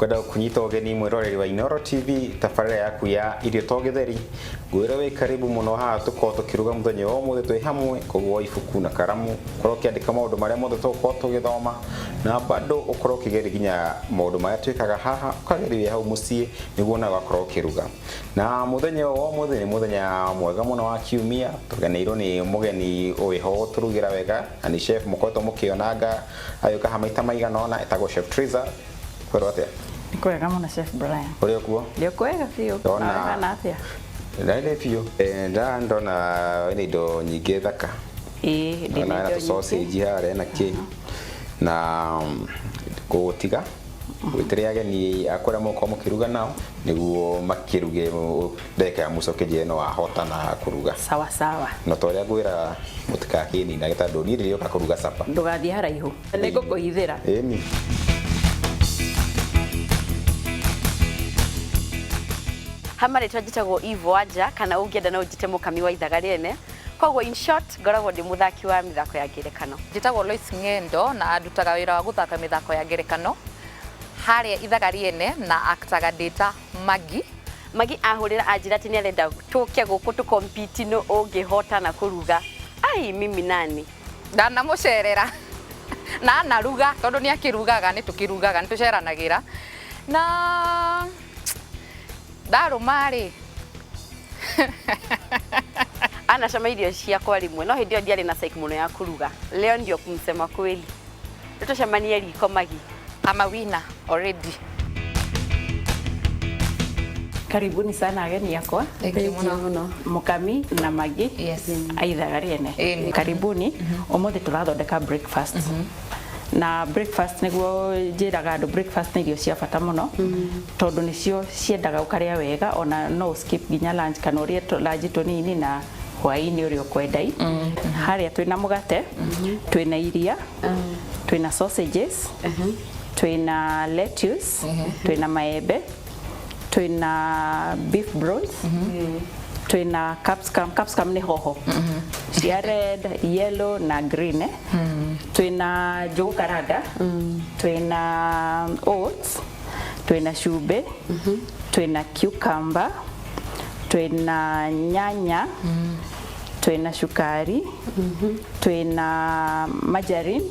Kwenda gũkũnyita ũgeni mwĩroreri wa Inooro TV tabarĩra yaku ya irio to gĩtheri. Ngwĩre wĩ karibu mũno haha tũkorwo tũkĩruga mũthenya wa ũmũthĩ twĩ hamwe, koguo ibuku na karamu ũkorwo ũkĩandĩka maũndũ marĩa mothe tũgũkorwo tũgĩthoma na bado ũkorwo ũkĩgeria nginya maũndũ marĩa twĩkaga haha ũkageria wĩ hau mũciĩ nĩguo nawe ũgakorwo ũkĩruga. Na mũthenya ũyũ wa ũmũthĩ nĩ mũthenya mwega mũno wa kiumia, tũgeneirwo nĩ mũgeni wĩho gũtũrugĩra wega na nĩ chef mũkoretwo mũkĩonanga agĩũka haha maita maigana ũna, etagwo Chef Triza. Kwĩrwo atĩa? Nĩ kwega mũno Chef Brian. Ũrĩ o kuo? Ndĩ o kwega biũ. Ndona. Nawe ũhana atĩa? Ndĩ biũ. Ndona wĩna indo nyingĩ thaka. Ĩĩ, ndĩ Ndona na hena indo tũ nyingĩ. sausage harĩa na kĩ na ngũgũtiga wĩtĩre ageni a kũrĩa mũgũkorwo mũkĩruga nao nĩguo makĩruge ndagĩka ya mũico ũkĩnjĩre no wahota na kũruga. Sawa sawa. No ta ũrĩa ngwĩra mũtikakĩninage tondũ niĩ ndĩrĩũka kũruga supper. Ndũgathiĩ haraihu. Nĩ ngũkũhithĩra. Ĩni. Ha marĩtwa njĩtagwo Eve Wanja kana ũngĩenda no ũnjĩte mũkami wa ithaga rĩene. Koguo in short ngoragwo ndĩ mũthaki wa mĩthako ya ngerekano. Njĩtagwo Lois Ng'endo na ndutaga wĩra wa gũthaka mĩthako ya ngerekano harĩa ithaga rĩene na actaga ndĩ ta Maggie. Maggie ahũrĩra anjĩra atĩ nĩarenda tũke gũkũ tũ compete nũ ũngĩhotana kũruga. Ai mimi nani? Ndanamũcerera na anaruga tondũ nĩ akĩrugaga, nĩ tũkĩrugaga, nĩ tũceranagĩra na ndarũma rĩ. Anacama irio ciakwa rĩmwe no hĩndĩ ĩyo ndiarĩ na psyche mũno ya kũruga. Leo ndio kumsema kweli. Rĩu tũcemanie riko Maggie. I'm a winner already. Karibuni sana ageni akwa. Thank you mũno. Mukami na Maggie. Yes. Aithaga rĩene. Ĩni. Karibuni. Ũmũthĩ tũrathondeka breakfast. Na breakfast nĩguo njĩraga andũ breakfast nĩ irio cia bata mũno tondũ nĩcio ciendaga ũkarĩa wega ona no skip nginya lunch kana ũrĩe lunch tũnini na hwaĩ-inĩ ũrĩa ũkwenda. Harĩa twĩna mũgate, twĩna iria, twĩna sausages, twĩna lettuce, twĩna maembe, twĩna beef broth, twĩna capsicum. Capsicum nĩ hoho cia red, yellow na green, eh? Twĩna njũgũ karanga, twĩna oats, twĩna cumbĩ, twĩna cucumber, twĩna nyanya, twĩna cukari, twĩna margarine,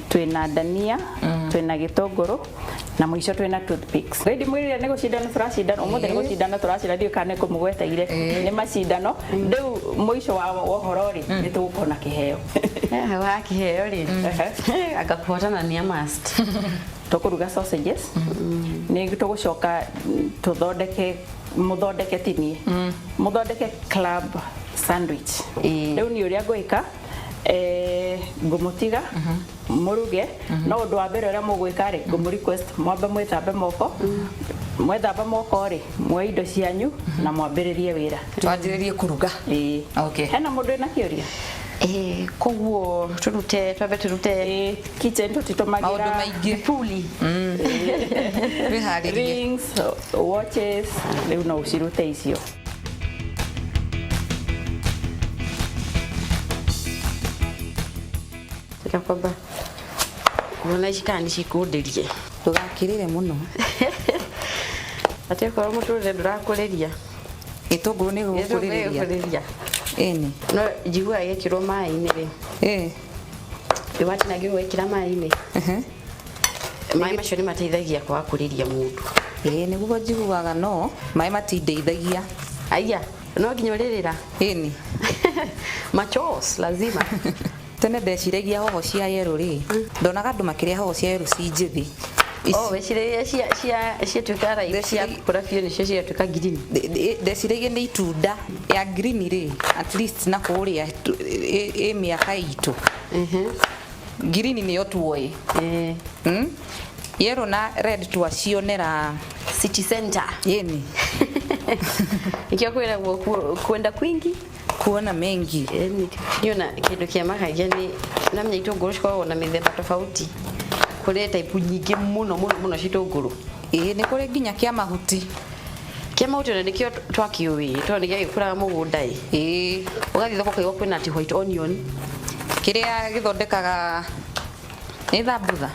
twĩna dania, twĩna gĩtũngũrũ na mũico twĩna toothpicks. Rĩu ndimwĩrire nĩ gũcindana tũracindana ũmũthĩ, nĩ gũcindana tũracindana, ndiũĩ kana nĩ kũmũgweteire nĩ macindano. Rĩu mũico wa ũhoro rĩ, nĩ tũgũkorwo na kĩheo. Hau ha kĩheo rĩ, anga kũhotana nĩ a must. Tũkũruga sausages, nĩ tũgũcoka tũthondeke, mũthondeke tinie, mũthondeke club sandwich. Rĩu niĩ ũrĩa ngwĩka, ngũmũtiga mũruge, no ũndũ wa mbere ũrĩa mũgwĩka rĩ, ngũmũ request mwambe mwĩthambe moko. Mwethamba moko rĩ, muoe indo cianyu na mwambĩrĩrie wĩra. Twanjĩrĩrie kũruga. Ĩĩ. Okay. Hena mũndũ wĩna kĩũria? Koguo tũrute, twambe tũrute. Ĩĩ, kitchen tũtitũmagĩra maũndũ maingĩ puli. Wĩharĩrie. Rings, watches, rĩu no ũcirute icio. Reka kwamba kuona ici kana nĩcikũndĩrie. Ndũgakĩrĩre mũno. Atĩ okorwo mũtũrĩre ndũrakũrĩria. Gĩtũngũrũ nĩ gũkũrĩrĩria. Gĩkũrĩria. Ĩni. No njiguaga gĩkĩrwo maĩ-inĩ rĩ. Ĩ watinangĩrwo wekĩra maĩ-inĩ. Maĩ macio nĩ mateithagia kwaga kũrĩria mũndũ. Ĩĩ nĩguo njiguaga, no maĩ matindeithagia. Aya, no nginya ũrĩrĩra. Ĩni. Machos lazima. Tene ndeciragia hoho cia yellow rĩ, ndonaga andũ makĩrĩa hoho cia yellow ci njĩthĩ. Oh, weciragia cia cia ciatuĩka ripe, cia kũra biũ nĩcio ciatuĩka green. Ndeciragia nĩ itunda ya green rĩ, at least na kũrĩa ĩ mĩaka itũ. Green nĩyo tuoĩ. Yellow na red twacionera City Center. Ĩni. Nikĩo kwĩragwo kwenda kwingi kuona mengi. Ĩni. Niĩ ona kĩndũ kĩa makagia nĩ namenya itũngũrũ cikoragwo na mĩthemba tofauti. Kũrĩ type nyingĩ mũno mũno mũno cia itũngũrũ. Ĩĩ nĩ kũrĩ nginya kĩa mahuti. Kĩa mahuti ona nĩkĩo twakĩũĩ tondũ nĩkĩo gĩkũraga mũgũnda ĩ. Ĩĩ. Ũgathiĩ thoko ũkaigua kwĩna atĩ white onion. Kĩrĩa gĩthondekaga nĩ thambutha.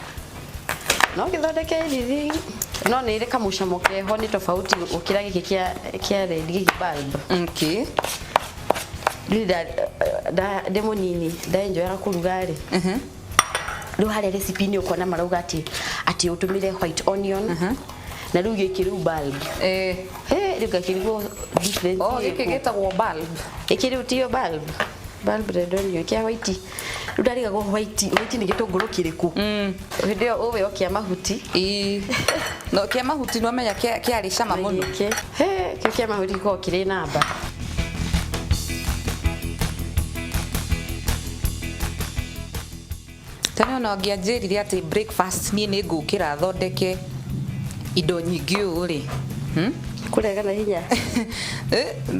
No gĩthondeke anything. No nĩ ĩrĩ kamũcamo keho nĩ tofauti gũkĩra gĩkĩ kĩa red gĩkĩ bulb. Okay. Rĩu ndĩ mũnini ndaenjoyaga kũruga rĩ. Rĩu harĩa recipe-inĩ ũkuona marauga atĩ ũtũmĩre white onion. Na rĩu gĩkĩ rĩu bulb. Rĩu ngakĩrigwo difference. Oh, gĩkĩ gĩtagwo bulb. Gĩkĩ rĩu tiyo bulb. Bulb red onion kĩa white. Rĩu ndarigagwo white nĩ gĩtũngũrũ kĩrĩkũ. Hĩndĩ ĩyo ũwe o kĩa mahuti. Ĩĩ. No kĩa mahuti no menya kĩarĩ cama mũno. Gĩkĩ. Kĩo kĩa mahuti gĩkoragwo kĩrĩ namba. Tene ona ũngĩanjĩrire atĩ breakfast niĩ nĩ ngũkĩra thondeke indo nyingĩ ũũ rĩ. Kũrega na hinya.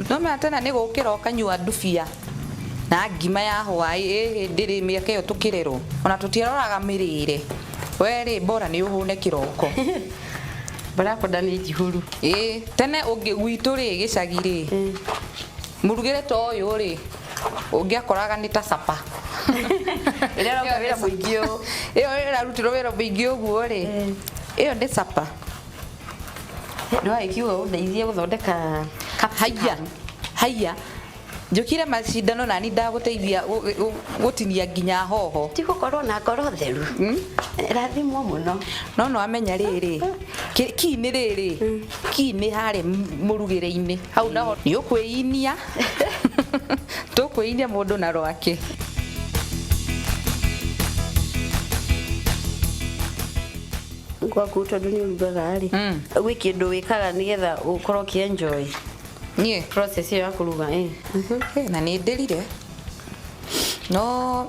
No menya tene nĩ gũkĩra ũkanyua ndubia na ngima ya hwaĩ hĩndĩ rĩ mĩaka ĩyo tũkĩrerwo ona tũtiaroraga mĩrĩre. We rĩ bora nĩ ũhũne kĩroko. Bora nĩ njihũru. Ĩĩ tene ũngĩ gwitũ rĩ gĩcagi rĩ mũrugĩre ta ũyũ rĩ ũngĩakoraga nĩ ta capa. Ĩrĩa ĩraruta wĩra mũingĩ ũũ. Ĩyo ĩrarutirwo wĩra mũingĩ ũguo rĩ. Ĩyo nĩ capa. Nĩwagĩkiuga ũndeithie gũthondeka haiya haiya njũkire macindano nani ndagũteithia gũtinia nginya hoho. Ti gũkorwo na ngoro theru. Rathimwo mũno. No no amenya rĩrĩ ki nĩ rĩrĩ ki nĩ harĩa mũrugĩre-inĩ hau naho nĩ ũkwĩinia. Tũkwĩinia mũndũ na rwake. Gwaku tondũ nĩ ũrugaga rĩ gwĩ kĩndũ wĩkaga nĩgetha ũkorwo ũkĩ-enjoy niĩ process ĩyo ya kũruga. Na nĩ ndĩrire no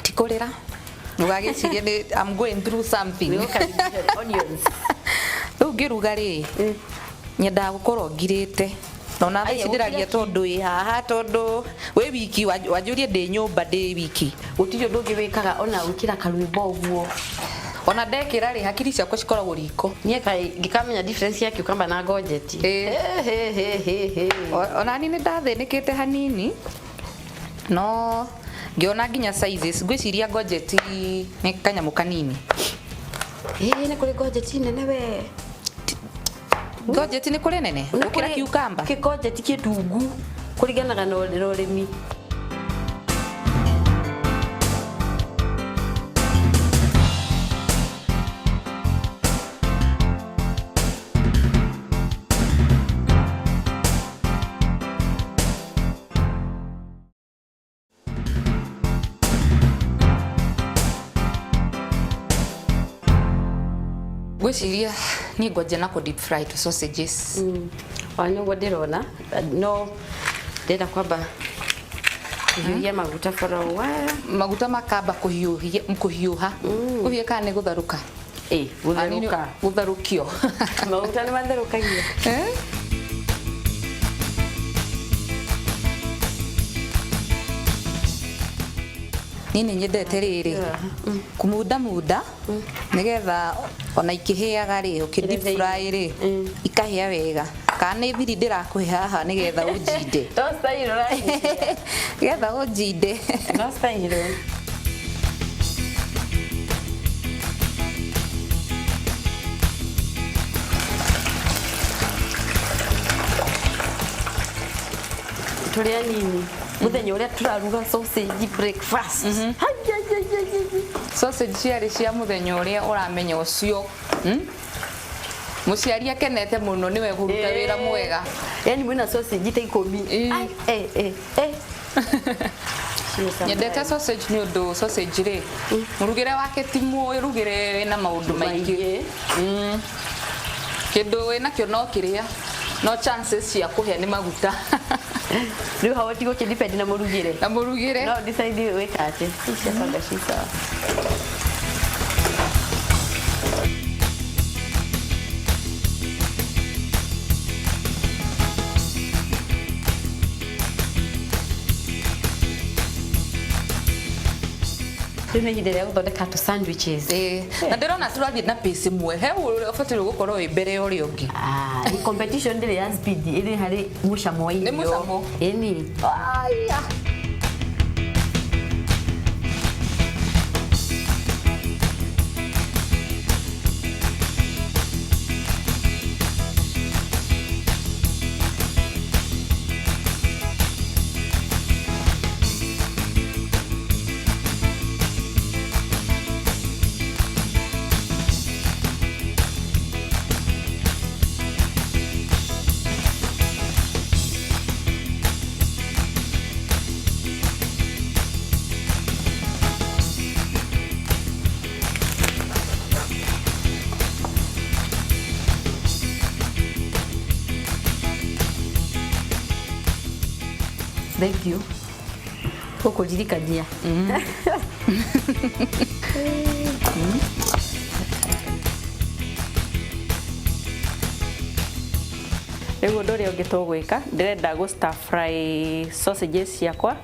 ti kũrĩra ndũgagĩcirie nĩ I'm going through something. Onions. Rĩu ngĩruga rĩ nyendaga gũkorwo ngirĩte nona thaa ici ndĩraria tondũ wĩ haha tondũ wĩ wiki wanjũrie ndĩ nyũmba ndĩ wiki. Gũtirĩ ũndũ ũngĩ wĩkaga ona gwĩkĩra karwĩmbo ũguo. Ona ndekĩra rĩ hakiri ciakwa cikoragwo riko. Niĩ ngĩkamenya difference ya cucumber na courgette. Ona niĩ nĩ ndathĩnĩkĩte hanini no ngĩona nginya sizes ngwĩciria courgette nĩ kanyamũ kanini. Nĩ kũrĩ courgette nene we. Courgette nĩ kũrĩ nene gũkĩra cucumber. Kĩ courgette kĩtungu kũringanaga na ũrĩmi. Ngwĩciria niĩ ngwanjia na kũ deep fry tũ sausages. Wa nĩguo ndĩrona no ndĩrenda kwamba kũhiũhia maguta for a while. Maguta makamba kũhiũhia kũhiũha. Kũhiũha kana nĩ gũtherũka? Gũtherũka. Gũtherũkio. Maguta nĩ matherũkagio. Niĩ nĩ nyendete rĩrĩ kumunda munda nĩgetha ona ikĩhĩaga rĩ ũkĩ deep fry rĩ ikahĩa wega. Kana nĩ thiri ndĩrakũhe haha nĩgetha ũnjinde. No style ũranjinde. Nĩgetha ũnjinde. No style. Tũrĩ anini mũthenya ũrĩa tũraruga sausage breakfast. Sausage ciarĩ cia mũthenya ũrĩa ũramenya ũcio. Mũciari akenete mũno nĩwe kũruta wĩra mwega. Yaani mwĩna sausage ta 10. Nyendete sausage nĩ ũndũ sausage rĩ mũrugĩre wake ti mũrugĩre wĩna maũndũ maingĩ. Kĩndũ wĩnakĩo no kĩrĩa no chances cia kũhĩa nĩ maguta. Rĩu hau ti gũkĩ depend na mũrugĩre. Na mũrugĩre. No decide wĩka atĩ. Ici ciakwa ci sawa. Rĩu nĩ ihinda rĩa gũthondeka tũ sandwiches. Na ndĩrona tũrathiĩ na pace ĩmwe. He ũrĩa ũbataire gũkorwo wĩ mbere ya ũrĩa ũngĩ. Ni competition ndĩrĩ ya speed ĩrĩ harĩ mũcamo wa irio. Nĩ mũcamo. Ĩni. Aya. Thank you. Gũkũririkania. Rĩu ũndũ ũrĩa ũngĩ tũgwĩka, ndĩrenda gũ stir fry sausages ciakwa,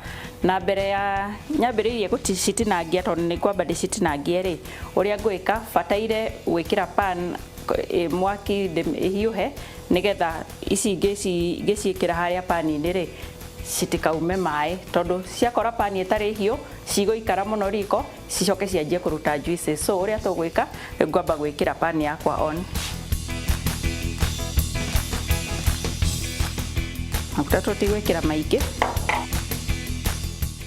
na mbere ya nyambĩrĩirie gũcitinangia, tondũ nĩ ngwamba ndĩcitinangie rĩ, ũrĩa ngwĩka bataire gwĩkĩra pan mwaki ĩhiũhe, nĩgetha ici ngĩciĩkĩra harĩa pan-inĩ rĩ, citikaume maĩ, tondũ ciakora pan ĩtarĩ hiũ cigũikara mũno riko, cicoke cianjie kũruta juices. So ũrĩa tũgwĩka, ngwamba gwĩkĩra pan yakwa on. Maguta tũtigwĩkĩra maingĩ.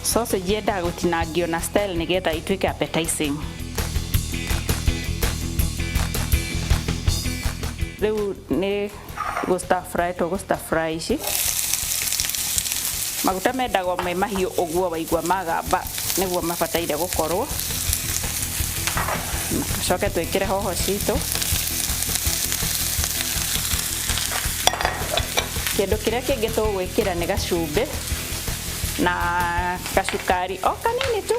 Sausage yendaga gũtinangio na style nĩgetha ituĩke appetizing. Rĩu nĩ gũ stir fry, tũgũ stir fry ici. Maguta mendagwo me mahiũ ũguo waigua magamba nĩguo mabataire gũkorwo. Tũcoke twĩkĩre hoho citũ. Kĩndũ kĩrĩa kĩngĩ tũgwĩkĩra nĩ gacumbĩ na gacukari o kanini tu.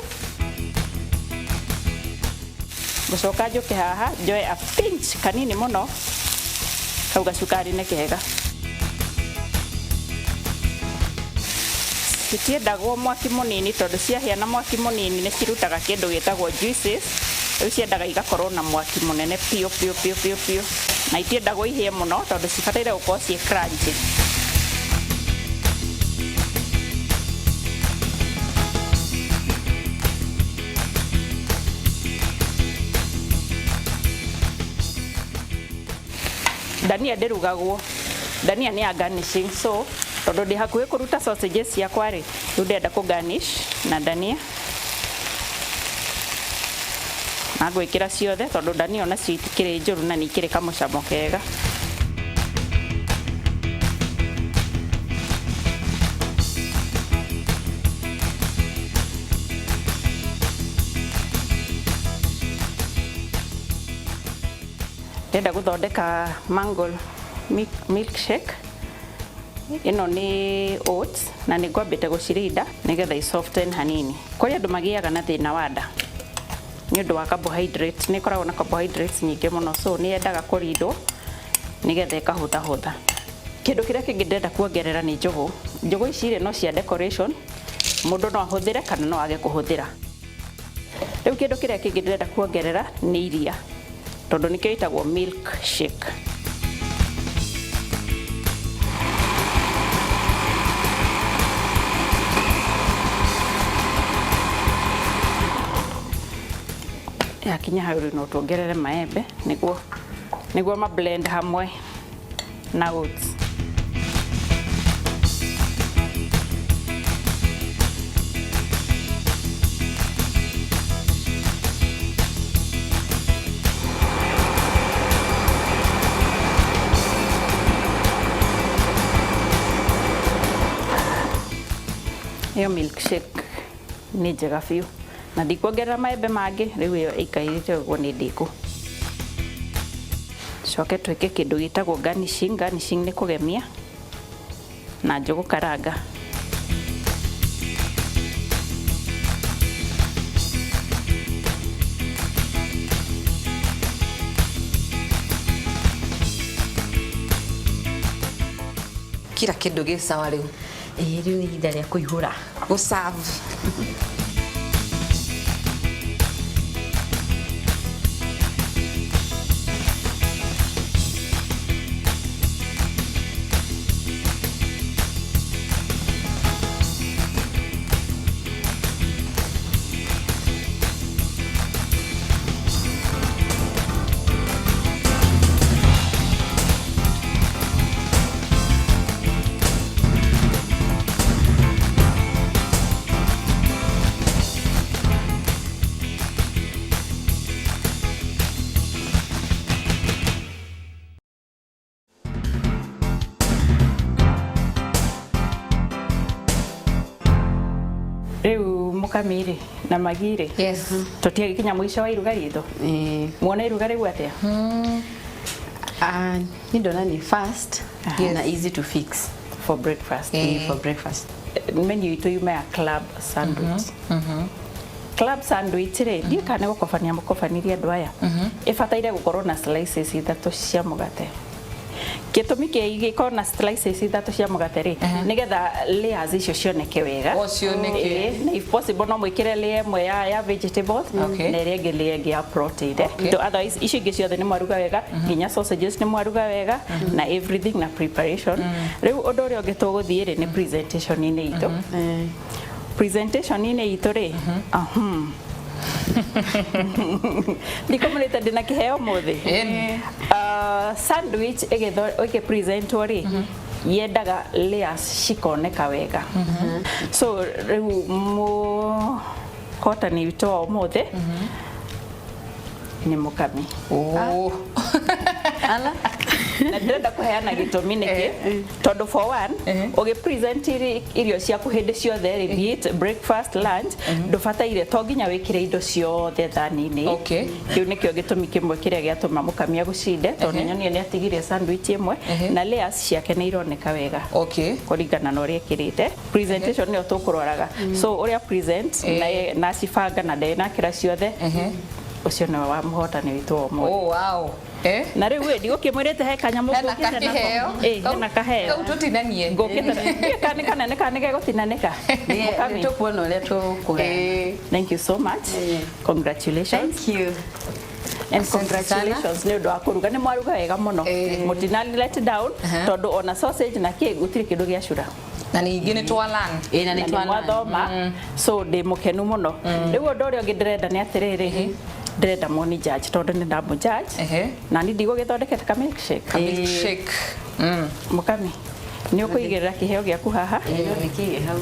Ngũcoka njũke haha njoe a pinch kanini mũno, kau gacukari nĩ kega. Citiendagwo mwaki mũnini, tondũ ciahĩa na mwaki mũnini nĩ cirutaga kĩndũ gĩtagwo juices. Rĩu ciendaga igakorwo na mwaki mũnene piũ piũ piũ piũ piũ, na itiendagwo ihĩe mũno tondũ cibataire gũkorwo ciĩ crunchy. Dania ndĩrugagwo, dania nĩ ya garnishing, so tondũ ndĩ hakuhĩ kũruta sausages ciakwa rĩ, rĩu ndĩrenda kũ garnish na dania. Na ngwĩkĩra ciothe tondũ dania onacio itikĩrĩ njũru na nĩ ikĩrĩ kamũcamo kega. Ndĩrenda gũthondeka mango milkshake. Ĩno nĩ oats na nĩ ngwambĩte gũcirinda nĩgetha i soften hanini. Kũrĩ andũ magĩaga na thĩna wa nda nĩ ũndũ wa carbohydrates, nĩ ĩkoragwo na carbohydrates nyingĩ mũno, so nĩ yendaga kũrindwo nĩgetha ĩkahũthahũtha. Kĩndũ kĩrĩa kĩngĩ ndĩrenda kuongerera nĩ njũgũ. Njũgũ ici rĩ no cia decoration, mũndũ no ahũthĩre kana no age kũhũthĩra. Rĩu kĩndũ kĩrĩa kĩngĩ ndĩrenda kuongerera nĩ iria, tondũ nĩkĩo ĩtagwo milk shake. Yakinya hau rĩu no tuongerere maembe nĩguo ma blend hamwe na oats. Ĩyo milkshake nĩ njega biũ na ndikuongerera maembe mangĩ, rĩu ĩyo ĩikarĩte ũguo nĩ ndĩkũ. Coke twĩke kĩndũ gĩtagwo garnishing. Garnishing nĩ kũgemia na njũgũ karanga. Kila kĩndũ gĩ sawa rĩu. Ĩĩ, rĩu nĩ ihinda rĩa kũihũra. Gũ serve. Rĩu mũkamiri na magiri. Yes. Tũtiagĩkinya mũico wa iruga ritũ. Muona iruga rĩu atĩa? Ah, ni ndona ni fast Yes. na easy to fix For breakfast. For breakfast. menu itũ yuma ya club sandwich. Club sandwich rĩ, ndiũĩ kana nĩ gũkobania mũkobanirie andũ aya, ĩbataire gũkorwo na slices ithatũ cia mũgate. Gĩtũmi kĩa gĩkorwo na slices ithatũ cia mũgate rĩ, nĩgetha layers icio cioneke wega. O cioneke. Ĩĩ, na if possible no mwĩkĩre layer ĩmwe ya vegetables na ĩrĩa ĩngĩ layer ĩngĩ ya protein, eh. So otherwise icio ingĩ ciothe nĩ mwaruga wega, nginya sausages nĩ mwaruga wega na everything na preparation. Rĩu ũndũ ũrĩa ũngĩ tũgũthiĩ rĩ, nĩ presentation-inĩ itũ. Presentation-inĩ itũ rĩ, ahum, ndikomũrĩte ndĩna kĩheo mũthĩ. Ĩni. Sandwich ĩgĩ-presentwo rĩ, yendaga layers cikoneka wega. So rĩu mũhotani witũ wa ũmũthĩ nĩ Mũkami. Oh. Ala. Na ndĩrenda kũheana gĩtũmi nĩkĩ, tondũ for one, ũgĩ-present irio ciaku hĩndĩ ciothe rĩ, be it breakfast, lunch, ndũbataire to nginya wĩkĩre indo ciothe thani-inĩ. Kĩu nĩkĩo gĩtũmi kĩmwe kĩrĩa gĩatũma Mũkami agũcinde, tondũ nĩnyonire nĩ atigirie sandwich ĩmwe na layers ciake nĩ ironeka wega kũringana na ũrĩa ĩkĩrĩte. Presentation nĩyo tũkũroraga, so ũrĩa present na cibanga na ndenakĩra ciothe, ũcio nĩwe wa mũhotani witũ wa ũmũthĩ. Oh, wow. Eh? Na rĩu ĩ, ndigũkĩmwĩrĩte he kanyamũ Hena ngũkĩte nako. kakĩheo. Ĩ, hena kaheo. Kau tũtinanie. Ngũkĩte ndiũĩ kana nĩ kanene kana nĩ gegũtinanĩka. Mũkami. Tũkuona ũrĩa tũkũgaya. Thank you so much. Congratulations. Thank you. And Asante congratulations nĩ ũndũ wa kũruga, nĩ mwaruga wega mũno. Mũtina let down, tondũ ona sausage na kĩ, gũtirĩ kĩndũ gĩacura. Na ningĩ nĩ twa learn. Ĩ, na Na nĩ nĩ twana. mwathoma, so ndĩ mũkenu mũno. Rĩu ũndũ ũrĩa ũngĩ ndĩrenda nĩ atĩrĩrĩ, ndĩrenda moni judge, tondũ nĩ ndamũ judge na ni ndigũgĩthondekete ka milkshake. Ka milkshake. Mũkami, nĩ ũkũigĩrĩra kĩheo gĩaku haha. Nĩkĩige hau.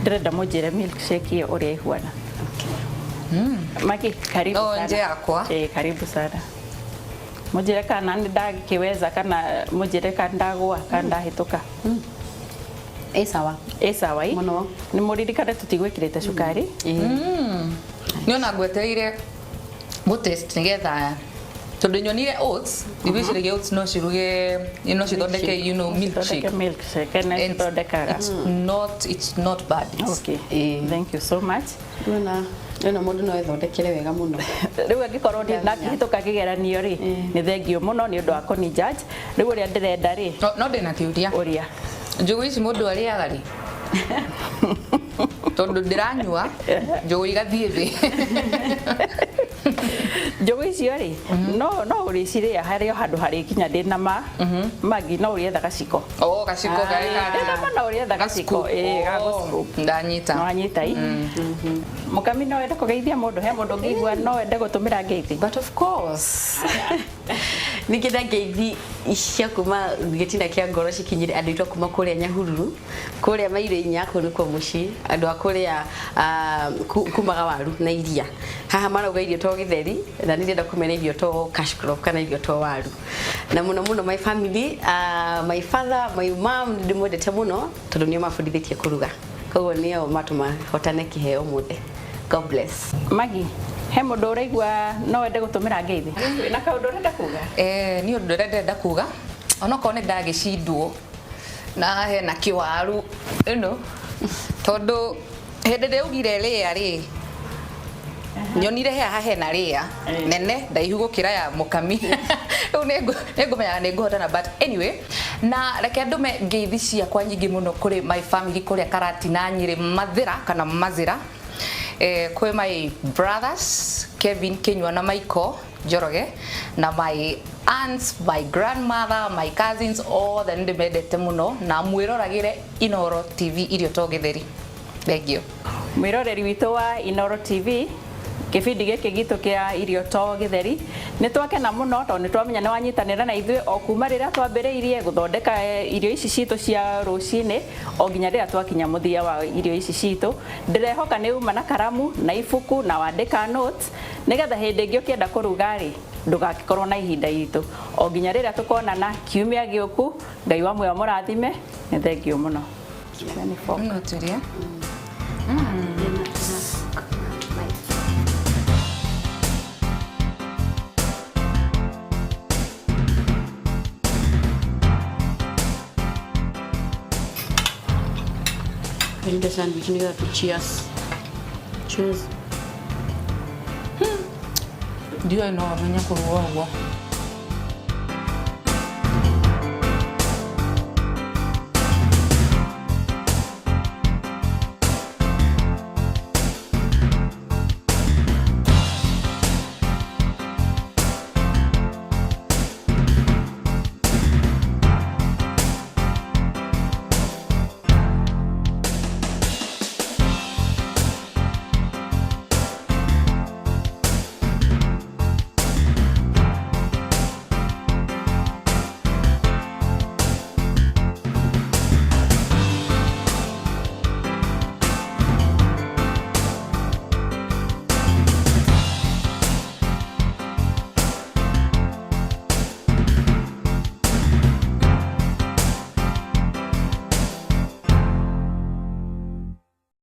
Ndĩrenda mũnjĩre milkshake ĩyo ũrĩa ĩhuana. Maki, karibu No, sana. nje yakwa. Eh, karibu sana. Mũnjĩre kana nĩ ndakĩweza, kana mũnjĩre kana ndagũa, kana ndahĩtũka. Ĩ sawa. Ĩ sawa i. Mũno. Nĩ mũririkane tũtigwĩkĩrĩte cukari. Nĩ ona ngwetereire gũ-taste nĩgetha, tondũ nyonire oats, ndigwĩciragia oats no ciruge, no cithondeke milkshake. Cithondeke milkshake na And cithondekaga. it's not bad. Okay. Ĩ. Thank you so much. Ndona ndona mũndũ no ethondekere wega mũno. Rĩu angĩkorwo ndinakĩhĩtũka kĩgeranio rĩ, nĩ thengio mũno nĩ ũndũ wa kũni judge. Rĩu ũrĩa ndĩrenda rĩ, No ndĩna kĩũria. Ũria. Njũgũ ici mũndũ arĩaga rĩ? Tondũ ndĩranyua njũgũ igathiĩ thĩ. Njũgũ icio rĩ, no ũrĩcirĩa harĩ o handũ harĩkinya ndĩna ma magi, no ũrĩetha gaciko. Oh, gaciko karĩ Ndĩna ma, no ũrĩetha gaciko, ĩ, ga gũ-scoop. Ndanyita. No anyita i. Mũkami, no wende kũgeithia mũndũ? He mũndũ ũngĩigua no wende gũtũmĩra ngeithi? But of course. Ningĩenda ngeithi cia kuma gĩtina kĩa ngoro cikinyire andũ aitũ a kuma kũrĩa Nyahururu, kũrĩa Mairo inya, kũu nĩkuo mũciĩ, andũ a kũrĩa kumaga waru na iria. Haha marauga irio to gĩtheri, na niĩ ndĩrenda kũmera irio to cash crop kana irio to waru. Na mũno mũno my family, my father, my mom, nĩ ndĩmwendete mũno tondũ nĩo mabundithĩtie kũruga. Koguo nĩo matũma hotane kĩheo ũmũthĩ. God bless. Magi, he mũndũ ũraigua no wende gũtũmĩra ngeithi? Wĩna kaũndũ ũrenda kuga? Eh, niĩ ũndũ ũrĩa ndĩrenda kuga, onokorwo nĩ ndagĩcindwo na hena kĩwaru ĩno, tondũ hĩndĩ ĩrĩa augire rĩa rĩ, nyonire haha hena rĩa nene ndaihu gũkĩra ya Mũkami. Rĩu nĩngũmenyaga nĩ ngũhotana, but anyway, na reke ndũme ngeithi ciakwa nyingĩ mũno kũrĩ my family kũrĩa Karatina, Nyĩrĩ, Mathĩra kana Mazĩra, kwĩ my brothers Kevin Kinyua na Michael Njoroge, na my aunts, my grandmother, my cousins othe, nĩ ndĩmendete mũno, na mwĩroragĩre Inoro TV, irio to gĩtheri. Thank you. Mwĩroreri witũ wa Inoro TV, kĩbindi gĩkĩ gitũ kĩa irio to gĩtheri, nĩ twakena mũno tondũ nĩ twamenya nĩ wanyitanĩra na ithuĩ o kuma rĩrĩa twambĩrĩirie gũthondeka irio ici citũ cia rũcinĩ o nginya rĩrĩa twakinya mũthia wa irio ici citũ. Ndĩrehoka nĩ uma na karamu na ibuku na wandĩka notes, nĩgetha hĩndĩ ĩngĩ ũkĩenda kũruga rĩ, ndũgagĩkorwo na ihinda iritũ. O nginya rĩrĩa tũkonana kiumia gĩũku, Ngai wa muoyo mũrathime. Nĩ thengio mũno. No tũrĩe. I need a sandwich nĩgetha tu cheers. Cheers. Ndiũĩ no amenye kũruga ũguo.